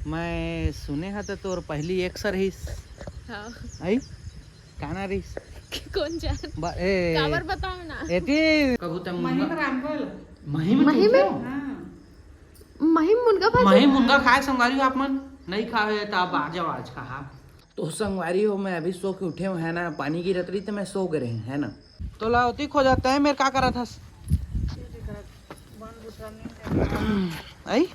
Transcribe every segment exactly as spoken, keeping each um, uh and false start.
मैं सुने हा त तोर पहली एक्स रहिस। हाँ। आई? काना रहिस? कौन जान? बा-, ए, काबर बताओ ना। एती कभू त महिम मुनगा रामफल। महिम महिम? तुझे? हाँ। महिम मुनगा भाजी? महिम मुनगा खाए संगवारी हो आप मन? नहीं खाए त अब आ जाओ आज का, हाँ। तो संगवारी हो, मैं अभी सो के उठे हूँ, है ना, पानी गिरत रही तो मैं सो गए रहे, है ना। तो ला ओती खो जाता है, मेरे का करत हस? आई?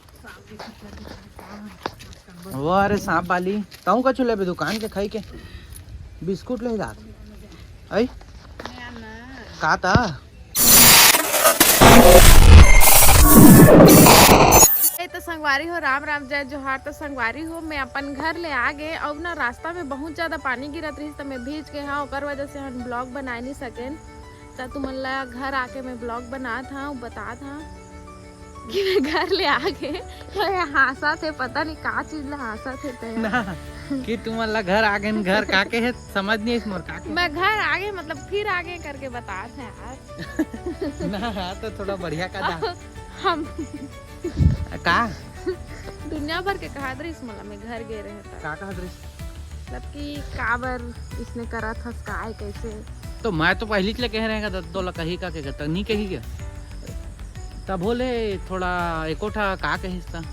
वाह रे सांप वाली, ताऊ कछु लेबे दुकान के खाई के? बिस्कुट ले जात। आई? का ता? ए, तो संगवारी हो, राम राम, जय जोहार। तो संगवारी हो, मैं अपन घर ले आ गए। अब ना रास्ता में बहुत ज्यादा पानी गिरत रहिस, तो मैं भीज गए हाँ, ओकर वजह से हम ब्लॉग बनाए नहीं सकेन। तो तुमन ला घर आके मैं ब्लॉग बनात हाँ, बतात हाँ कि मैं घर ले आ गए। तो ये हाँसत हे, पता नहीं का चीज ला हाँसत हे। तो ना, कि तुमन ला घर आ गए, घर का के है, समझ नहीं इस मोर का के। मैं घर आ गए, मतलब फिर आ गए करके बतात है यार। ना, तो थोड़ा बढ़िया का दा। हम का? दुनिया भर के कहत रहिस मोला, मैं घर गे रहे त। का कहत रहिस? मतलब कि काबर इसने करत हस, काय, कैसे? तो मैं तो पहली ले कह रहे हैं, तो तोला कही का के, तो नहीं कही के? तब बोले थोड़ा एको ठा का कहिस त?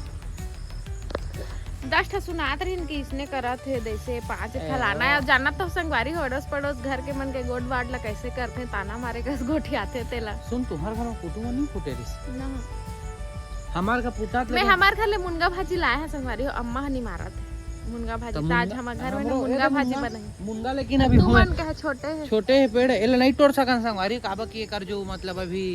दस ठा सुनात रहिन कि इसने करत हे, जैसे पाँच ए, फलाना है। अब जानत तो संगवारी हो, अड़ोस पड़ोस घर के मन के गोठ बात ला कैसे करथे, ताना मारे कस गोठियाथे तेला। सुन, तुम्हार घर में कुटुम नहीं फूटे रिस? ना। हमार का पुतात मैं लगे। हमार घर ले मुनगा भाजी लाए हैं संगवारी हो, अम्मा ह नहीं मारत है मुनगा भाजी। त तो आज मुनगा, हमार घर में हमरो ना मुनगा एदे भाजी मुनगा, बनाई। मुनगा लेकिन अभी तू हुआ मन कहे छोटे है। छोटे है पेड़, एला नहीं तोड़ सकन संगवारी, काबर कि एकर जो मतलब अभी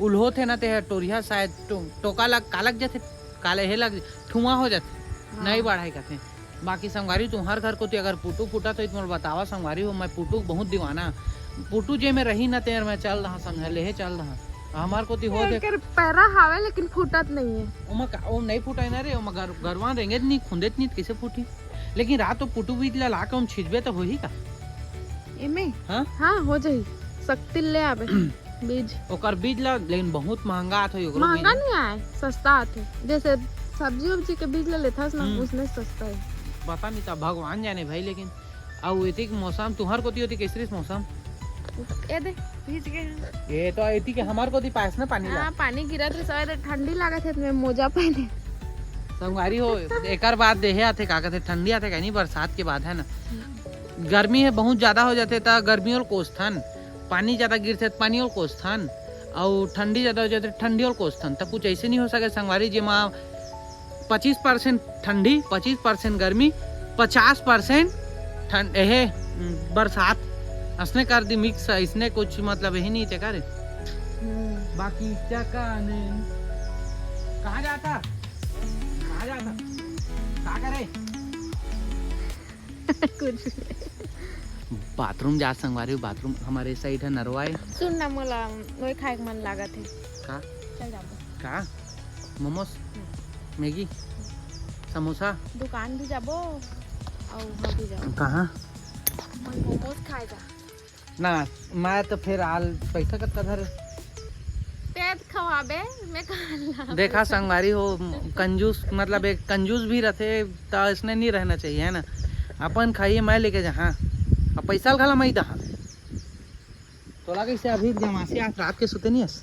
उल्होत है ना, ते टोरिया शायद टो-, टोका लग, का लग जाथे, काले हे लग, ठुआ हो जाथे, हाँ। नहीं बढ़ाई कथे। बाकी संगवारी तुम्हार घर कोती अगर पुटू फूटा तो मोला बतावा संगवारी हो, मैं पुटू बहुत दीवाना। पुटू जे में रही ना तेर मैं चल रहा संग लेहे चल रहा। हमार कोती हो देख। एकर पैरा हावे लेकिन फूटत नहीं है। ओमा का, ओ नहीं फूटा है ना रे, ओमा गर-, गरवा रेंगे नहीं, खुंदे नहीं, कैसे फूटी? लेकिन रात तो पुटू बीज ला लाके ओम छिजबे तो होही का? एमे? हाँ? हाँ, हो जाही। शक्ति ले आबे। बीज। ओकर बीज ला, लेकिन बहुत महंगा आथे ओकरो महंगा बीज। नहीं आए, सस्ता आथे। जैसे सब्जी उब्जी के बीज ला लेथस ना, हम्म। उसने सस्ता है। पता नहीं था, भगवान जाने भाई। लेकिन अउ एती के मौसम, तुहर कोती होती कैसरी मौसम? ए दे, भीज गए हैं। ये तो एती के हमार कोती पास ना पानी ला। हाँ, पानी गिरत रहे, सवेरे ठंडी लागत है, मैं मोजा पहने। संगवारी हो, एकर बाद देहे आथे, का कहते, ठंडी आथे, कहीं बरसात के बाद, है ना? गर्मी है, बहुत ज्यादा हो जाथे, त गर्मी और कोसथन। पानी ज्यादा गिरथे त पानी ओल कोसथन, अउ ठंडी ज्यादा हो जाथे त ठंडी ओल कोसथन। त कुछ ऐसे नहीं हो सके संगवारी, जेमा पच्चीस परसेंट ठंडी, पच्चीस परसेंट गर्मी, पचास परसेंट ठंड, एहे, उम, बरसात। असने कर दी मिक्स, इसने कुछ मतलब यही नहीं थे का रे? हम्म। बाकी चका ने कहाँ जाता? कहाँ जाता? का करे? कुछ नहीं। बाथरूम जा संगवारी, बाथरूम हमारे साइड है नरवाए। सुन ना, मोला वही खाए के मन लागत है। का? चल जाबो। का? मोमोज? हम्म। मैगी? समोसा? दुकान भी जाबो, और वहाँ भी जाबो। कहाँ? मैं मोमोज खाए जा। ना, मैं तो फिर आल पैसा कत्ता धरे। तें खवाबे, मैं कहाँ ला देखा पैसा? संगवारी हो, कंजूस, मतलब एक कंजूस भी रहते, त इसने नहीं रहना चाहिए, है ना? अपन खाइए, मैं लेके जा, हाँ। अब पैसा घला मैं ही दहा। तोला कैसे अभी जमासी आज रात के सुते नहीं हस?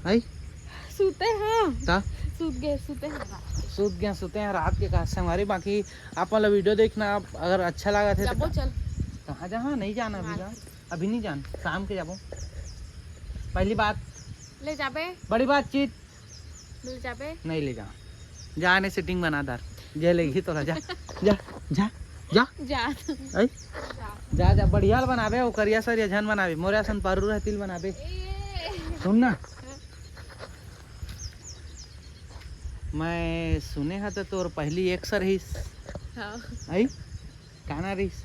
आई? सुते हैं। ता? सुत गए, सुते हैं रात के। सुत गए, सुते हैं रात के का संगवारी। बाकी आप वाला वीडियो देखना, आप अगर अच्छा लगा थे तो जाबो का-, चल। कहाँ जहाँ नहीं जाना अभी मार। जा, अभी नहीं जान, शाम के जाबो। पहली बात ले जाबे। बड़ी बातचीत। ले जाबे। नहीं ले जा, जा ने सेटिंग बना दार, जे लेगी तोला, जा, जा, जा, जा। जा। आई? जा। जा, जा, बढ़िया ल बनाबे, वो करिया सरिया झन बनाबे, मोरे असन पारू रहतिल बनाबे। ए। सुन ना, मैं सुने हा त तोर पहली एक्स रहिस। हाँ। आई? काना रहिस?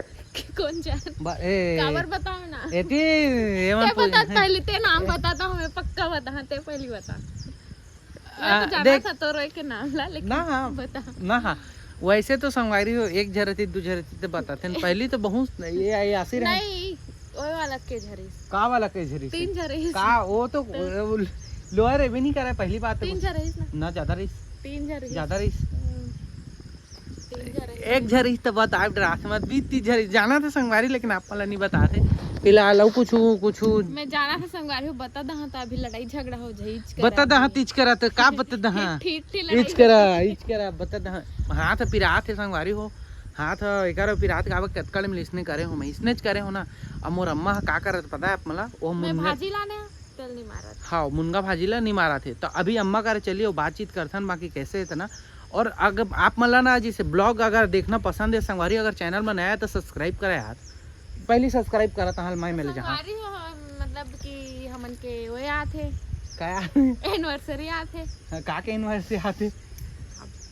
कौन जान? बा-, ए, काबर बताओ ना। एती, ए, ते मत पूछ। बता, पहले ते नाम बता, तो हमें पक्का बता, हाँ, ते पहली बता। मैं आ, तो जाना देख। था तोरो के नाम ला, लेकिन ना, हाँ। बता। ना, हाँ। वैसे तो संगवारी हो, एक झरती, दू झरती ते बताते हैं। पहली तो बहुत, ये, ये आसी रहे। नहीं, वो वाला के झरिस। का वाला के झरिस? तीन झरिस। का, वो तो, तो वो लोअर ए भी नहीं करे, पहली बात तो तीन बोल। झरिस ना। ना, ज्यादा रहिस। तीन झरिस। ज्यादा रहिस। हम्म। एक झरी त बताए डराथे मत, बीती झरी जाना थे संगवारी, लेकिन आप मन ला नहीं बताथे। फिलहाल अउ कुछ कुछ मैं जाना था संगवारी हो, बता दहा त अभी लड़ाई झगड़ा हो जाई, इच करा। बता दहा, तीच करा त का बता दहा। ठीक ठीक लड़ाई इच करा, इच करा, बता दहा। हाथ पिरात हे संगवारी हो, हाथ एकर पिरात का कतका ले इसने करे हो, मैं इसने च करे हो ना। अब मोर अम्मा ह का करत पता है आप मन ला, वो मैं मुनगा भाजी लाने तेल नहीं मारत। हाँ, मुनगा भाजी ला नहीं मारत हे। तो अभी अम्मा करे चलिए, वो बातचीत करथन, बाकी कैसे इतना। और अगर आप मन ला ना जैसे ब्लॉग अगर देखना पसंद है संगवारी, अगर चैनल में नया है तो सब्सक्राइब करा यार। पहली सब्सक्राइब करा तहाल माई मिल जहाँ। संगवारी हो, हम मतलब कि हमन के वो आथे, क्या? एनिवर्सरी आथे। हाँ, का के एनिवर्सरी आथे?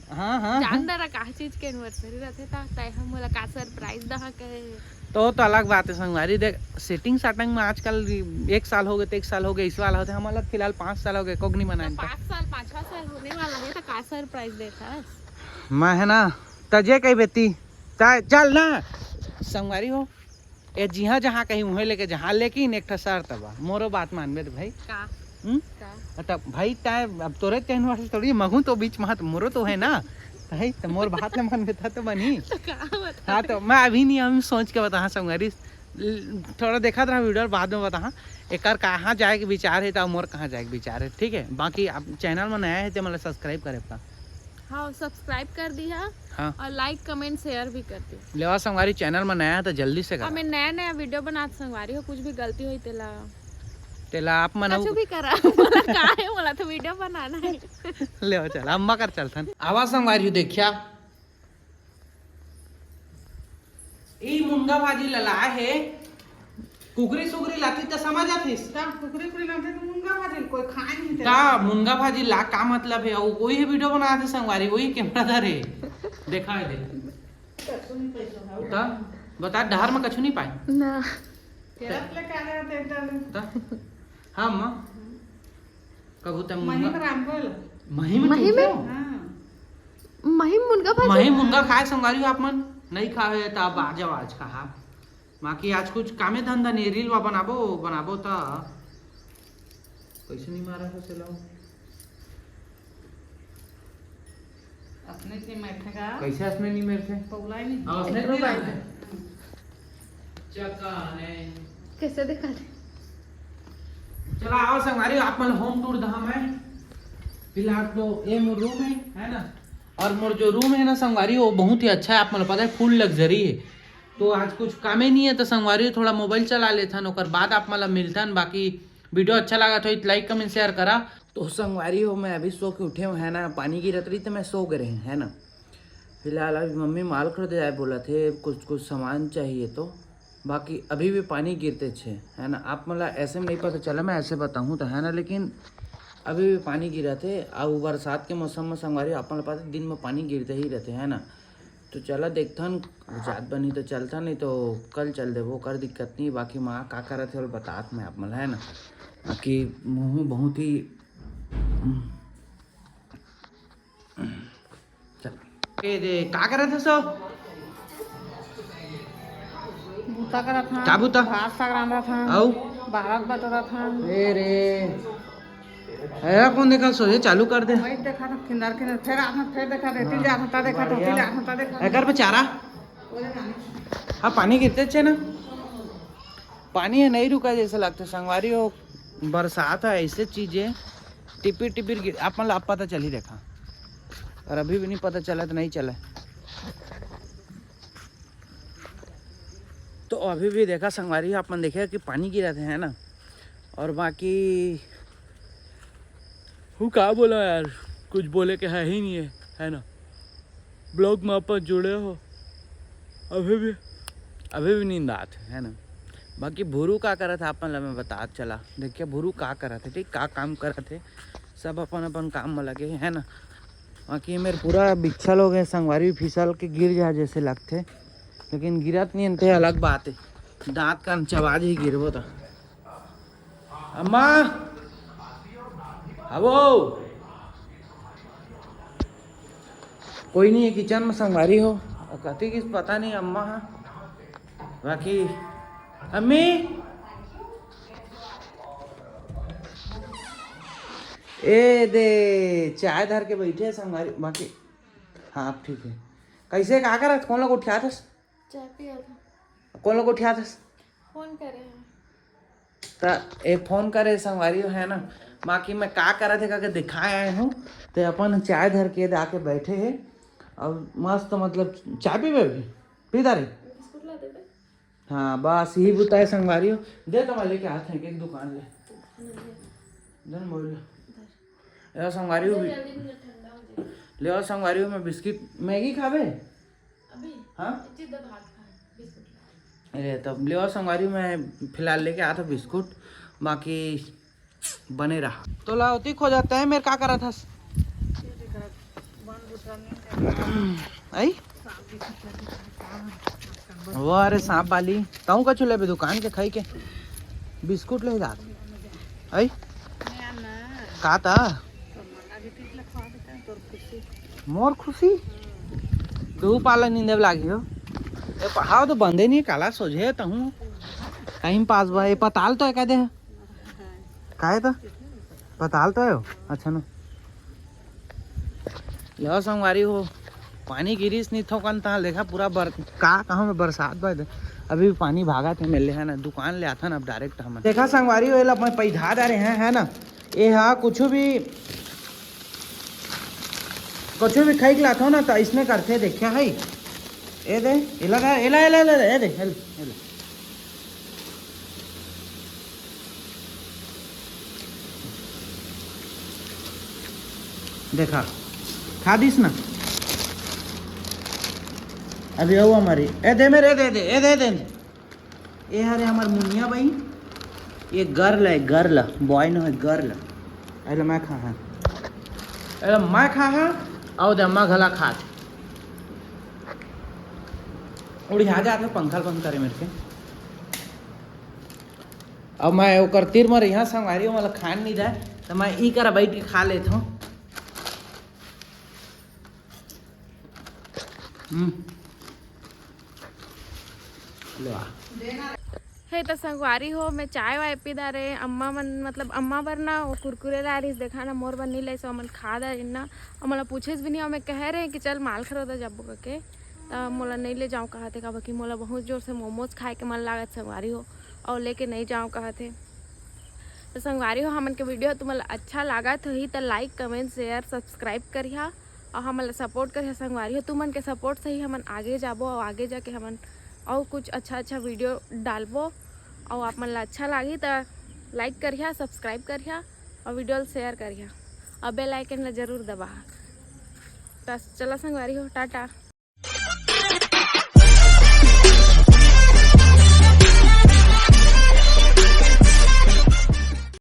हाँ हाँ। जान दरा का चीज के एनिवर्सरी रहथे ता तय हम मोला का सरप्राइज दहा कहे। तो तो अलग बात है संगवारी, देख सेटिंग सेटिंग में आजकल एक साल हो गए तो एक साल हो गए, इस वाला होते हमारा फिलहाल पाँच साल हो गए, कोग नहीं मनाए पाँच साल पाँचवा साल होने वाला है तो का सरप्राइज देता है? मैं है ना, तजे कही बेटी, ता चल ना संगवारी हो, ये जिहाँ जहाँ कहीं उहे लेके जहाँ, लेकिन एक ठा शर्त बा, मोरो बात मानबे तो भाई। का हम्म? का तब भाई तय अब तोरे कहने वाले थोड़ी मगू तो बीच में हाथ मोरो तो है ना, भाई तो मोर बात न मानबे था तो बनी। तो का बता हाँ तो मैं अभी नहीं, हम सोच के बताहा संगवारी, थोड़ा देखा था वीडियो, बाद में बताहा एकर कहाँ जाए के विचार है तो मोर कहाँ जाए के विचार है, ठीक है। बाकी आप चैनल में नया है तो मतलब सब्सक्राइब करे अपना। हाँ सब्सक्राइब कर दिया हाँ और लाइक कमेंट शेयर भी कर दिया। लेवा संगवारी चैनल में नया है तो जल्दी से और करा। मैं नया नया वीडियो बनात संगवारी हो, कुछ भी गलती होई तेला तेला आप मन कुछ भी करा। बोला का है, बोला तो वीडियो बनाना है। ले चल अम्मा कर चलथन। आवा संगवारी देखिया, ई मुनगा भाजी लला है। कुकरी सुकरी लाती त समझ आतीस। तब कुकरी कुकरी लाते तो मुनगा भाजी कोई खाए नहीं थे। का मुनगा भाजी ला का मतलब है? वो कोई है वीडियो बना थे संगवारी, वही कैमरा धर है, देखा है दे। कछु नहीं पैसा है। त बता डहर में कछु नहीं पाए। ना केरत लेके आ रहे थे एकदम। त हाँ माँ, कभू त महीम मुनगा राम बोल। महीम महीम? पूछो। हाँ। महीम मुनगा भाजी। महीम मुनगा खाए संगवारी हो आप मन? नहीं खावे त अब आ जाओ आज कहा। बाकी आज कुछ कामे धंधा नहीं, रील वा बनाबो बनाबो त कैसे नहीं मारा हो चलो। अपने से बैठेगा। कैसे असने नहीं मेरे थे? पौला ही नहीं। और असने नहीं लाते। चक्का ने। कैसे दिखा दे? चला आओ संगवारी, आप मन होम टूर दहा मैं। फिलहाल तो ये मोर रूम है, है ना? और मोर जो रूम है ना संगवारी, वो बहुत ही अच्छा है, आप मन पता है फुल लग्जरी है। तो आज कुछ कामे नहीं है तो संगवारी थोड़ा मोबाइल चला लेथन, ओकर बाद आप मन ला मिलथन। बाकी वीडियो अच्छा लगा तो लाइक कमेंट शेयर करा। तो संगवारी हो, मैं अभी सो के उठे हूँ है ना, पानी गिरत रही तो मैं सो गए रहे है ना। फिलहाल अभी मम्मी माल खरीदे जाए बोला थे, कुछ कुछ सामान चाहिए तो। बाकी अभी भी पानी गिरते छे है ना, आप मन ला ऐसे में नहीं पता चला, मैं ऐसे बताऊँ तो है ना, लेकिन अभी भी पानी गिरा थे। अब बरसात के मौसम में संगवारी आप मन ला पता दिन में पानी गिरते ही रहते है ना। तो चला देखथन, जात बनी तो चलथन, नहीं तो कल चल देबो, कर दिक्कत नहीं। बाकी माँ का करत है और बतात मैं आप मन ला है ना, बाकी मुँह बहुत ही चल। ए दे, का करत हस? बूता करत हाँ। का बूता? भात साग रांधत हाँ। आऊ? भारत बटोरत हाँ। ए रे। अरे कौन देखा सो, ये चालू कर दे। वही देखा था किनार किनार, फिर आत हाँ, फिर देखा था, एती जात हाँ, ता देखा था, ओती जात हाँ, ता देखा था। एकर पे चारा? हाँ, पानी गिरते छे ना। पानी है नहीं रुका जैसे लगते संगवारी हो। बरसात है ऐसे चीजें टिपिर टिपिर गिर, आप मन ला अब पता चली देखा। और अभी भी नहीं पता चला तो नहीं चला। तो अभी भी देखा संगवारी, आप मन देखे कि पानी गिरा थे है ना। और बाकी हूँ का बोला यार, कुछ बोले के है ही नहीं है, है ना। ब्लॉग में आप जुड़े हो, अभी भी अभी भी नींद आत है, है ना। बाकी भुरू का करत है आप मन ला मैं बतात चला। देखिए भुरू का करत है, ठीक का काम करत है, सब अपन अपन काम में लगे है ना। बाकी मेरे पूरा बिच्छल हो गए संगवारी, फिसल के गिर जा जैसे लगते, लेकिन गिरत नहीं थे, अलग बात है। दांत कान चबा जी गिरबो तो। अम्मा, हवो। कोई नहीं है किचन में संगवारी हो। कति किस पता नहीं अम्मा हा। बाकी अम्मी, ए दे चाय धर के बैठे है संगवारी। बाकी हाँ, अब ठीक है। ऐसे का करत, कौन लोग उठियात हस? चाय पिया था। कौन लोग उठियात हस? फोन करे हैं। त ए फोन करे संगवारी हो, है ना, बाकी मैं का करत हे का के दिखाए आए हूँ। ते अपन चाय धर के आके बैठे हे। अब मस्त, मतलब, चाय पीबे अभी? पी तारे। बिस्कुट ला देबे। हाँ, बस यही बुता है संगवारी हो। दे तो मैं लेके आते हैं एक दुकान ले। जन बोल। ले संगवारी हो भी। जल्दी में ठंडा हो जाए। ले संगवारी हो, मैं बिस्किट, मैगी खाबे? अभी हाँ। एक चीज दे, भात खा, बिस्कुट ला। अरे तब ले संगवारी हो, मैं फिलहाल लेके आता बिस्कुट, बाकी बने रहा। तो लावती खो जाता है मेरे, का करत हस? आई? वो अरे सांप वाली, ताऊ का चूल्हे पे दुकान के खाई के बिस्कुट ले जात। आई? का ता? मोर खुशी। तू पाला नींदे लागी हो। ए पहाव तो बंदे नहीं, काला सोझे तहूँ। टाइम पास बा, ए पताल तो है, कह दे। काहे तो? पताल तो है हो। अच्छा ना। लो संगवारी हो, पानी गिरिस नहीं थोकन ता, देखा पूरा बर-, का कहाँ में बरसात बा। अभी भी पानी भागत हे, मिले है ना, दुकान ले आता ना अब डायरेक्ट हम। देखा संगवारी हो, एला मैं पैधा दे रहे हैं, है ना, ए हा कुछ भी, कुछ भी खाई के लाथो ना, तो इसने करते देखा है। ए दे, एला दे, एला, एला, एला, ए दे, एला, एला। देखा, खा दिस ना। अभी आओ हमारी, ए दे मेरे, ए दे, दे, ए दे, दे। ए हरे हमर मुनिया बहिन, ये गर्ल है, गर्ल, बॉय न है, गर्ल। अरे मैं खा है, अरे मैं खा है, आओ दे, अम्मा घला खा। उड़िया जात हे पंखा बंद करे मेरे के। अब मैं ओकर तीर मर यहाँ संगवारी हो, मतलब खान नहीं जाए, तो मैं ई करा बैठ के खा लेत हूँ। हम्म। ले आ। हे त संगवारी हो, मैं चाय वाय पी डारे। अम्मा मन, मतलब अम्मा बर ना वो कुरकुरे ला रहिस, देखा ना, मोर बर नहीं लाइस, ओमन खा डारिन ना। और मोला पूछेस भी नहीं, और मैं कह रहे कि चल माल खरोदा जाबो करके, त मोला नहीं ले जाऊँ कहा थे, काबर कि मोला बहुत जोर से मोमोज खाए के मन लागत संगवारी हो, और लेके नहीं जाऊँ कहा थे। तो संगवारी हो, हमन के वीडियो तुमन ला अच्छा लागत होही त लाइक, कमेंट, शेयर, सब्सक्राइब करिहा और हमन ला सपोर्ट करिहा संगवारी हो। तुमन के सपोर्ट से ही हमन आगे जाबो और आगे जाके हमन और कुछ अच्छा अच्छा वीडियो डालबो और आप मन ला अच्छा लागही त लाइक करिहा, सब्सक्राइब करिहा और वीडियो ला शेयर करिहा और बेल आइकन ला जरूर दबाहा। त चला संगवारी हो, टाटा।